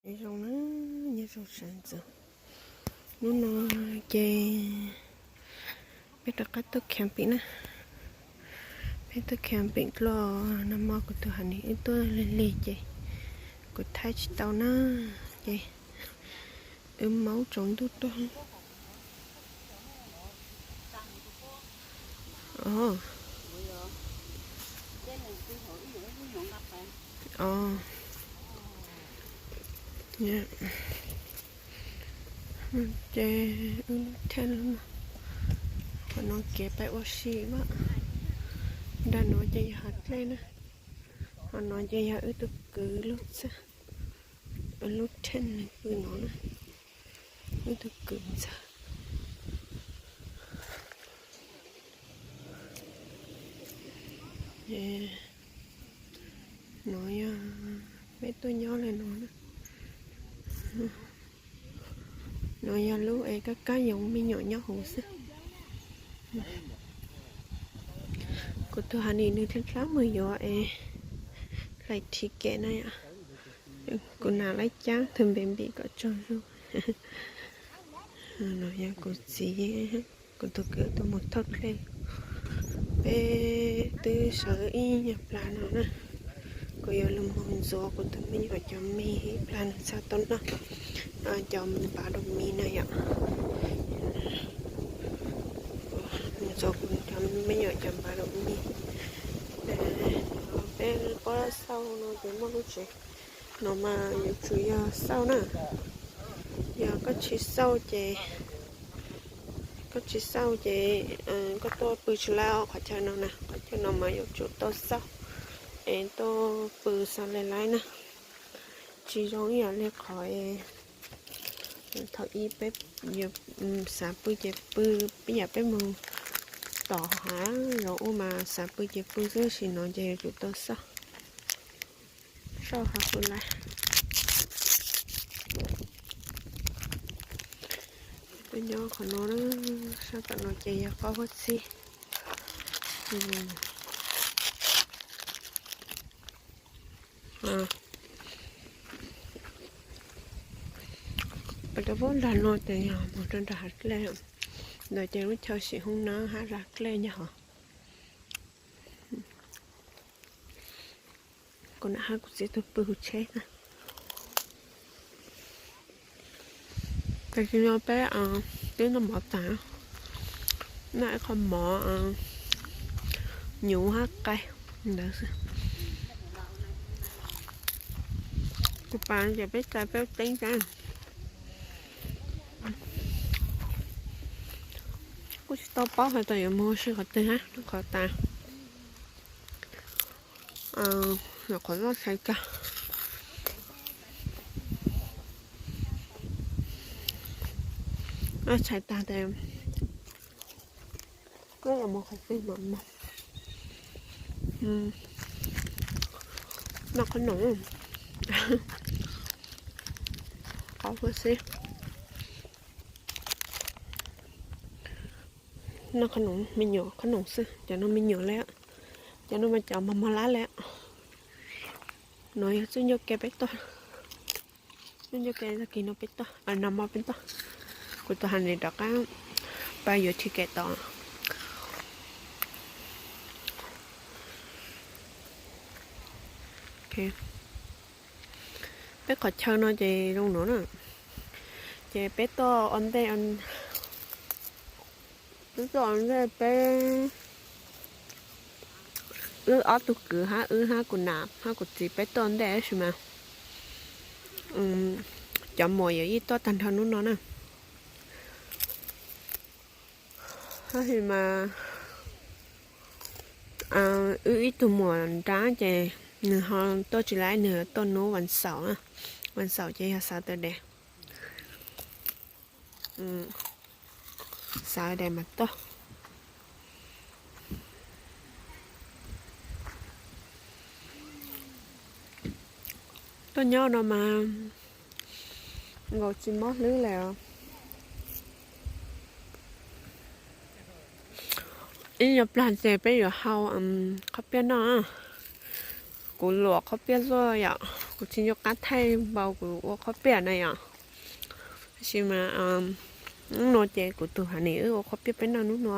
Zoo na, nyob zoo sawv ntxov. Hnub no ces peb rov qab tuaj camping na. Peb tuaj camping dua, nag hmo kuv tus hav nis wb tuaj lig lig ces kuv thaij tsis tau na, ces wb maub tsaus ntuj tuaj. Ces wb lub theej, qhov no kev pais ua si mas, nram no ces yog hav dlej na, qhov no ces yog wb tug kwv lub txaj, wb lub theej nws pw no na, wb tug kwv ntxawg. No yog peb tuaj nyob li no na. No yog lub es kab kab yoov me nyuam nyob hauv xwb. Kuv tus hav nis nws dlhab dlhab mus yuav es hlais thim kem na yom. Kuv nam laib cab tus npe npim kom tsaug zog. No yog kuv txiv, kuv tus kwv tuaj mus thauj dlej. Peb twb sawv ib nyuag plag no na, kuv yuav los mus ntxuav kuv tus me nyuam cov mis ib plag nws txhaj tau noj cov npav daus mis na yom. Mus ntxuav kuv cov me nyuam cov npav daus mis. Peb pob xauj no ces muaj lub tsev no mas yuav tsum yog xauj na. Yog koj tsis xauj ces, koj tsis xauj ces koj tuaj pw tsis laib qhov chaw no na. Qhov chaw no mas yuav tsum tuaj xauj es tuaj pw xaus li laib na. Tsis zoo ib yam li qhov thaum ub peb xav pw ces pw, peb yam peb mus tom hav zoov ub mas xav pw ces pw xwb, tam sim no ces yuav tsum tuaj xauj, xauj hav pw laib. Peb nyob qhov no na, sab tom no ces yog qaub huab txib. Peb rau pab nram no ces yog mus rau nram hav dlej, ntawd ces lub chaw sim hoob nab hab zaj dlej nyob hov. Kuv nam hab kuv txiv tuaj pw hauv tsheb na. Tam sim no peb twb noj mov tas, noj ib qho mov nyuv hab qe ntawd xwb. Kuv pas ces peb tsa peb teeb tas. Kuj tsis tau paub hais tias yuav mus ua si qhov twg hab, qhov tas nyuam qhuav loj tshais tag, loj tshais tag tes kuj yuav mus qhov twg mam mus. Noj qhob noom, qhov huab xib. Noj qhob noom, me nyuam qhob noom xwb, cov no me nyuam li, cov no mas cov mos mos lab li. No yog txuj ncauj ke peb tuaj, txuj ncauj ke tag kis no peb tuaj, nag hmo peb tuaj. Kuv tus hav nis rov qab pab yuav thim kem tod. Peb qhov chaw no ces zoo no na, ces peb tuaj ua ntej, peb tuaj ua ntej peb, wb ob tug kwv hab wb hab kuv nam hab kuv txiv peb tuaj ua ntej tab sis mas cov muam yawm yij tuaj tag nrho hnub no na. Tab sis mas wb ib tug muam nrab ces nws ho tuaj tsis laib, nws tuaj hnub vas xaum, vas xaum ces yog Saturday, Saturday mas tuaj. Tuaj nyob no mas nkaus tsis mob hlwb li os. Ib nyuag plag ces peb yuav hau qhob piaj noj. Kuv luam qhob piaj luaj yom. Kuv tsis nco qab thaij npaum kuv ua qhob piaj na yom. Tab sis mas hnub no ces kuv tus Hav Nis wb ua qhob piaj peb noj hnub no.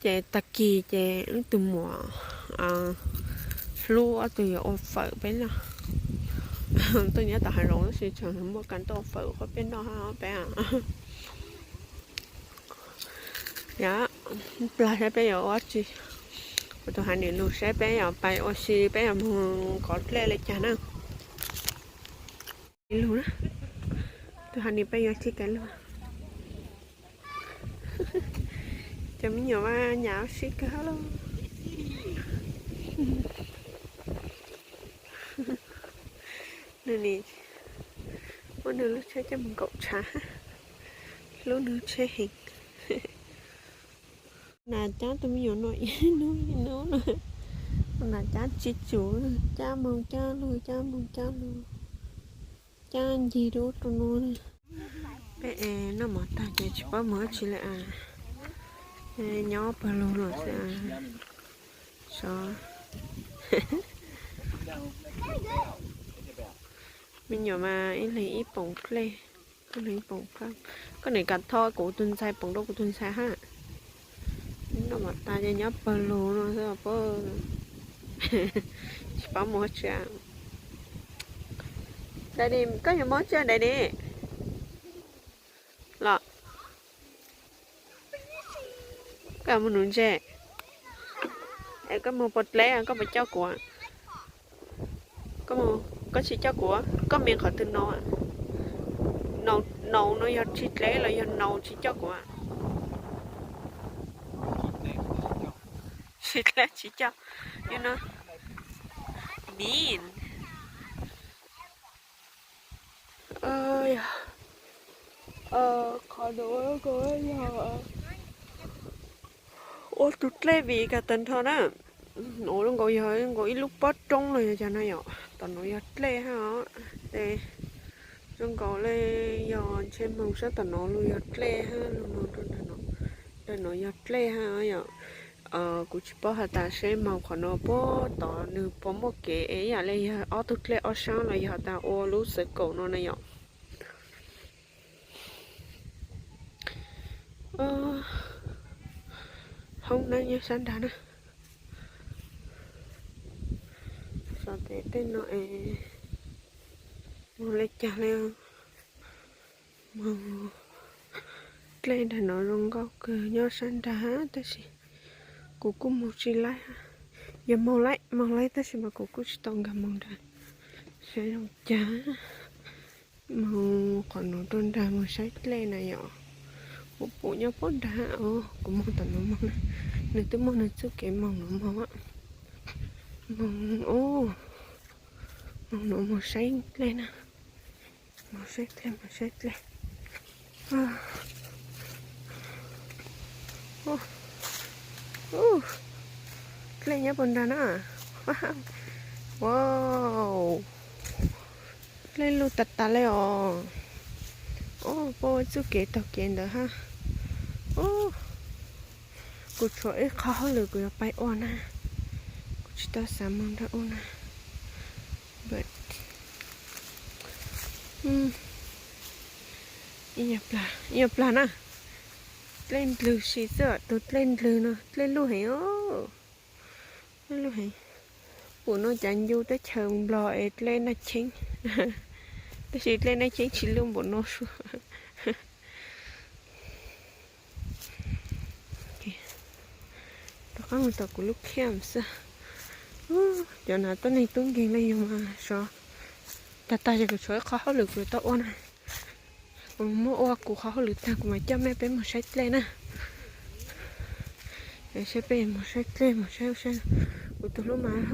Ces tag kis ces wb tus muam hlub ob tug yuav ua fawm peb noj. Tuaj nyob tom hav zoov tab sis tseem muaj kas tuaj ua fawm ua qhob piaj noj peb. Yog, plag saib peb yuav ua tsi. Kuv tus Hav Nis lug saib peb yuav pais ua si peb yuav moog kov dlej li cas na. Lug na, tus Hav Nis peb yuav tsi kav lug. Cov me nyuam mas nyam ua si kawg hab lauj. Nws nim muab nws lub tsheb coj mus nkaum tshav, hlub nws tsheb heev. Nas cab tus me nyuam no ib hnub ib hnub no, nas cab tsis tsum, cab moog cab lug, cab moog cab lug, cab ncig rau ub rau no. Peb es noj mov tag ces tsis paub mus dab tsi li as, nyob pawg lug no xwb. Sov, me nyuam mas ib leeg ib poom dlej, ib leeg ib poom dlej. Koj nim kam tho kuv tus ntxhais, poom rau kuv tus ntxhais hab. Noj mov tag ces nyob pawg lug no xwb pab. Tsis paub mus dab tsi. Daddy, koj yuav mus dab tsi Daddy? Los, koj mus nuv ntses, es koj mus pov dlej koj puas coj kuv? Koj tsis coj kuv, koj me qhov twg no? Naus no yog tsis dlej los yog naus tsis coj kuv? Tsis dlej tsis coj, you know, mean. Qhov no yog ua tus dlej vim kas tag nrho na. Nuav zoo nkaus yog zoo nkaus ib lub pob roob los yog cas no yom. Tom nuav yog dlej hab os. Tes zoo nkaus le yog ntshe moog sab tom nuav lug yog dlej hab lug moog rau ntawm nuav yog dlej hab yom. Kuv tsis paub has tas seb moog qhov nuav puag tom nws puas muaj kev es ib yam li yog ob tug dlej ob sab los yog tas ua lub xwv kaum no na yom. Hoob neeb nyob sab nrag na. Xav tias tej no es moog le caag le, moog dlej nrag no zoo nkauj kawg nyob sab nrag hab tab sis kuv kuj moog tsis laib. Yog moog laib moog laib tab sis mas kuv kuj tsis tau nkag moog nrag saib zoo caag. Moog qhov nuav rau nrag moog saib dlej na yom. Kuv pum nyob puag nrag os, kuv moog tom nuav moog na. Nws twb muaj nws txuj kev moog nuav moog, moog, moog nuav moog saib dlej na. Moog saib dlej, moog saib dlej. Dlej nyob puag nrag na. Wow, dlej luj tag tag le os. Puab ua txuj kev taug kev ntawd hab. Kuv tshuav ib qho hauj lwm kuv yuav pais ua na. Kuv tsis tau xav moog nrag ub na. Ib nyuag plag na. Dlej ndlwg si xwb, tus dlej ndlwg no dlej luj heev os. Dlej luj heev. Pum no cav ncu teb chaws Nplog es dlej Naj Cheeb, tab sis dlej Naj Cheeb tsis luj npaum no sua. Rov qab mus tom kuv lub camp xwb. Cov nav tuab neeg tub nkeeg le yug mas sov. Tag tag ces kuv tshuav ib qho hauj lwm kuv yuav tau ua na. Kuv muab ua kuv qhov hauj lwm tag kuv mam coj mej peb mus saib dlej na. Saib peb mus saib dlej mus saib, kuv tus hlub mas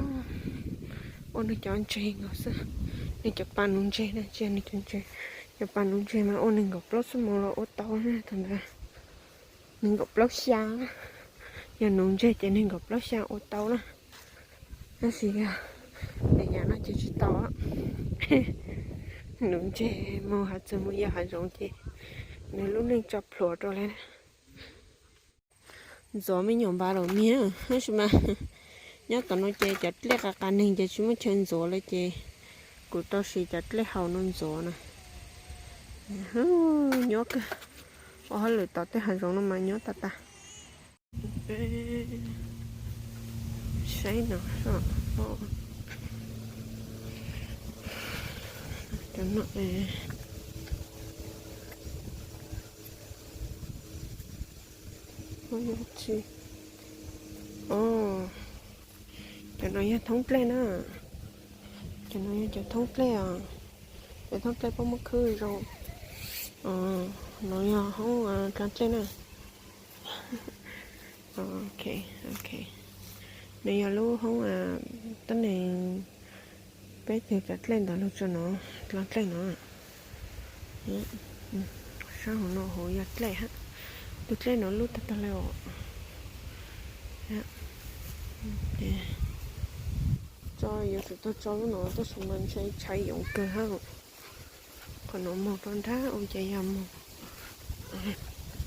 ua nws cov ntses nkaus xwb. Nws cov pas nuv ntses na, tsis yog nws cov ntses, cov pas nuv ntses mas ua nees nkaum plaub xuab moos los ua tau na. Thaum ntawd nees nkaum plaub xya, yog nuv ntses ces nees nkaum plaub xya ua tau na. Tab sis yog nim yav no ces tsis tau. Nuv ntses mus hav txwv mus yos hav zoov ces nws lub neej tso plhuav rau lawm. Ntxov me nyuam npav los miag tab sis mas Nyob tom no ces cov dlej qas qas neeg ces tsis muaj chaw ntxuav lawm ces kuv tau siv cov dlej haus no ntxuav na. Nyob kawg, ua hauj lwm tom tej hav zoov no mas nyob tas tas. Saib no, cov no, cov no yog thoob dlej na. Cov no yog cov thoob dlej os. Cov thoob dlej pab muab khwb zoo. No yog hoob dlej na. Ok, ok. Nws yog lub hoob tuab neeg, peb teg cov dlej ntawd los tso no, dlej no. Sab hauv no hauv yog dlej hab. Tus dlej no lub tag tag le os. Tso yuav tsum tau tso lub no tab sis mas ntshai tshav yoov kawg hab. Qhov no moog rau nrab u ces yog moog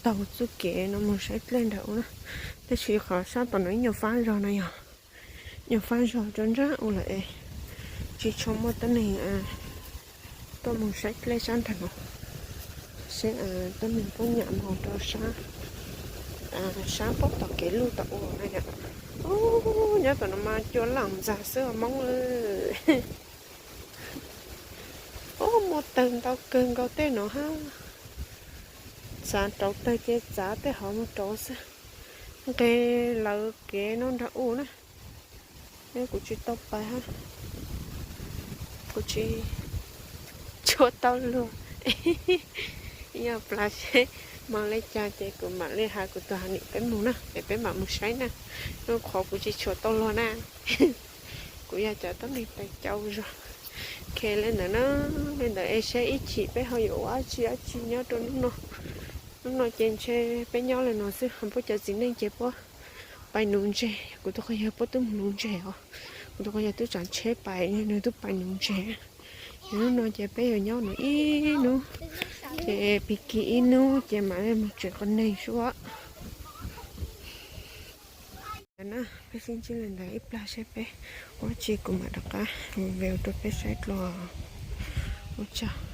taug txuj kev no moog saib dlej nrag u na. Tab sis qhov sab tom no ib nyuag fab zog no yog nyuag fab zog rau nrab u lawm es tsis tshua muaj tuab neeg tuaj moog saib dlej sab nrag no. Seb tuab neeg puab nyam moog rau sab, sab puab tom kev luj tom u na yom. Nyob tom no mas cua laam ntxag xwb Moob lawm. Ub, muaj tawg ntau kawg nkaus tej no hab. Txav rauv tawg ces txav tej hov mus rauv xwb. Nqeg lawv kev no nrag u na. Kuv tsis tau pais hab, kuv tsis tshua tau luag. Yog plas seb moog le caag ces kuv mam li has kuv tug has nim peb moog na es peb mam mus saib na. Lub qhov kuv tsis tshua tau luag na. Kuv yog cov tuab neeg pais cau zog. Ok, le ntawd na, le ntawd es seb ib chim peb ho yuav ua dab tsi dab tsi nyob rau hnub no. Hnub no ces ntshe peb nyob le no xwb, ho puab cov txiv neej ces puab pais nuv ntseg, kuv tug quas yawg puab twb mus nuv ntseg os. Kuv tug quas yawg twb tsav tsheb pais, nws twb pais nuv ntseg. Hnub no ces peb yuav nyob no ib hnub, ces pig kig ib hnub ces mam li mus tsev qhov neeg sub. Na, peb sib ntsib le ntawd ib plag seb peb ua dab tsi kuv mam rov qab review rau peb saib dlua. Ua tsaug.